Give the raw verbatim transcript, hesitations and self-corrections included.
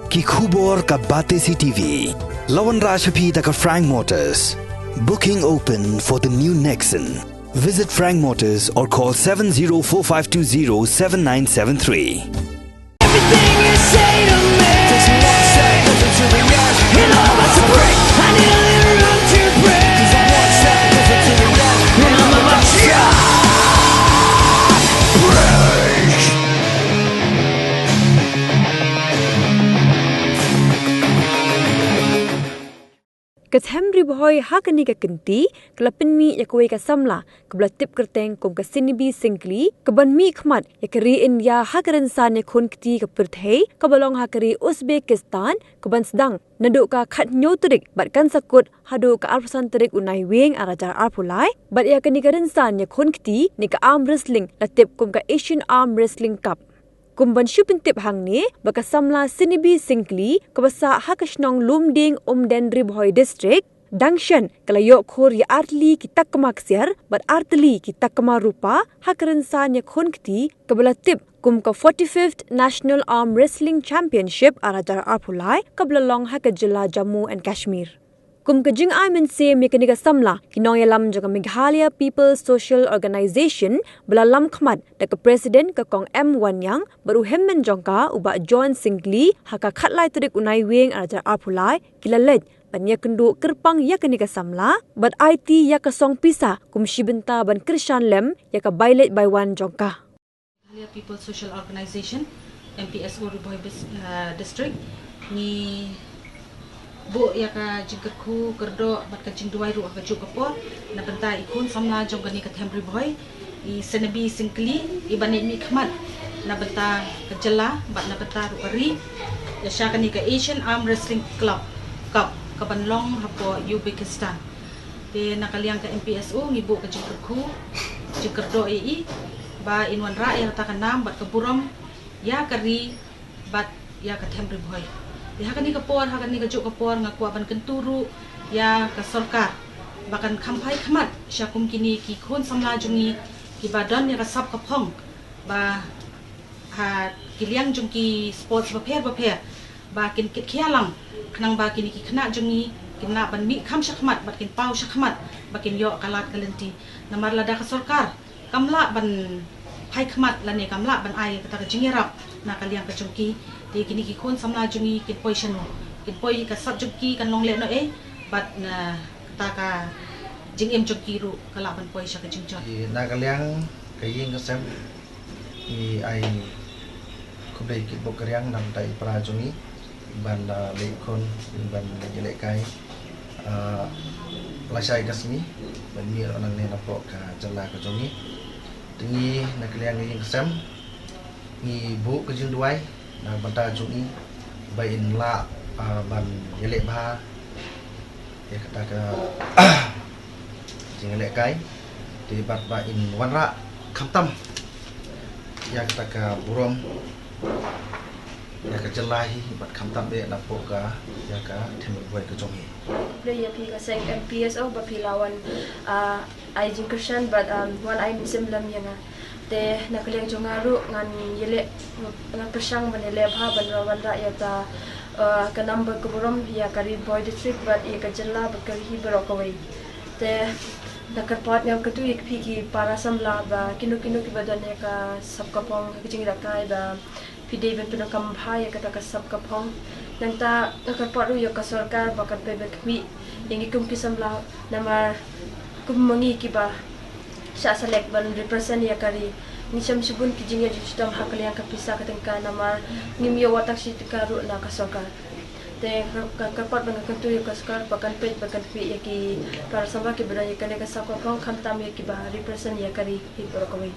Ki khubor ka Batesi T V. La wanrah sha phi da ka Frank Motors. Booking open for the new Nexon. Visit Frank Motors or call seven zero four five two zero seven nine seven three. Everything you say to me, it all must break. I need a little room to breathe. And I'm about to break. Ka Them Ri Bhoi ha kane ka kynti ka la pynmih ïa kawei ka samla kaba la tip kyrteng kum ka Sinebi Syngkli, kaban mihkhmat ïa ka ri India ha ka rynsan ïakhun kti ka pyrthei kaba long ha ka ri Uzbekistan, kaban sdang naduh ka khathynñiew tarik bad kan sa kut haduh ka arphew san tarik u Naiwieng ar hajar arphew lai, bad ïa kane ka rynsan ïakhun kti ne ka arm wrestling la tip kum ka Asian Arm Wrestling Cup. Kum ban shu pyntip hangne ba ka samla Sinebi Syngkli kaba sah ha ka shnong Lumdieng, Umden, Ri Bhoi District, dang shen ka la ïoh khur ïa artylli ki takma ksiar bad artylli ki takma rupa ha ka rynsan ïakhun kti kaba la tip kum ka forty-fifth National Arm Wrestling Championship ar hajar arphew lai kaba la long ha ka jylla Jammu and Kashmir. Kum ka jingai mynsiem ïa kane ka samla, ki nongïalam jong ka Meghalaya People's Social Organization ba la lam khmat da ka President ka Kong M Wanniang bad u hynmen jong ka u Bah John Syngkli ha ka khatlai tarik u Naiwieng ar hajar arphew lai ki la leit ban ïakynduh kyrpang ïa kane ka samla bad aiti ïa ka song pisa kum shi bynta ban kyrshan lem ïa ka bai leit bai wan jong ka. Meghalaya People Social Organization, M P S O Ri Bhoi Bis-, uh, District, ngi buh ïa ka jingkyrkhu kyrdoh bad ka jingduwai ruh ha kajuh ka por na bynta i khun samla jong kane ka Them Ri Bhoi, i Sinebi Syngkli, iba neh mihkhmat na bynta ka jylla bad na bynta ruh ka ri ïa sha kane ka Asian Arm Wrestling Club Cup kaban long hapoh Uzbekistan. Te na ka liang ka M P S O ngi buh ka jingkyrkhu, jingkyrdoh ïa i ba in wanrah ïa kata ka nam bad ka burom ïa ka ri bad ïa ka Them Ri Bhoi. Te ha kane ka por, ha kane kajuh ka por nga kwah ban kyntu ruh ïa ka sorkar ba kan kham phai khmat sha kum kine ki khun samla jong ngi kiba don ïa ka sap ka phong ba ha ki liang jong ki sports bapher bapher ba kin kit khia lang khnang ba kine ki khynnah jong ngi kin lah ban mih kham shakhmat bad kin paw shakhmat ba kin ïoh ka lad ka lynti. Namar lada ka sorkar kam lah ban phai khmat lane kam lah ban ai kata ka jingïarap na ka liang ka jong ki, te kine ki khun samla jong ngi kin poi shano? Kin poi ka sap jong ki kan long lehnohei bad na kata ka jingim jong ki ruh ka lah ban poi sha ka jingjot. Ki na ka liang ka ïing ka sem, ngi ai khublei kitbok kyrïang na bynta i para jong ngi ban, ah, leh khun, ban ïalehkai, ah, lashai ka sngi ban mih noh nangne napoh ka jylla ka jong ngi. Te ngi na ka liang ka ïing ka sem ngi buh ka jingduwai na bynta jong i ba in lah, ah, ban ïaleh bha ïa kata ka jingïalehkai, te bad ba in wanrah khamtam ïa kata ka burom ïa ka jylla hi bad khamtam eh napoh ka ïa ka Them Ri Bhoi ka jong hi. Khublei ïa phi ka seng M P S O ba phi la wan, ah, ai jingkyrshan bad, um, wan ai mynsiem lem ïa nga. Te na ka liang jong nga ruh ngan ïaleh, ngan pyrshang ban ïaleh bha ban wanrah ïa ka, uh, ka nam bad ka burom ïa ka Ri Bhoi District bad ïa ka jylla bad ka ri hi baroh kawei. Te na ka kyrpad ngan kyntu ïa phi ki para samla ba kino kino kiba don ïa ka sap ka phong ha ka jingïalehkai ba phi dei ban pyndonkam bha ïa kata ka sap ka phong. Nangta nga kyrpad ruh ïa ka sorkar ba kan peit ban khmih ïa ngi kum ki samla namar kum ma ngi kiba shah select ban represent ïa ka ri, ngi shem shibun ki jingïaid jingshitom ha ka liang ka pisa ka tyngka namar ngim ïoh wat tang shi tyngka ruh na ka sorkar. Te nga kyrpad ba nga kyntu ïa ka sorkar ba kan peit ba kan khmih ïa ki para samla kiba don ïa kane ka sap ka phong khamtam ïa kiba represent ïa ka ri hi baroh kawei.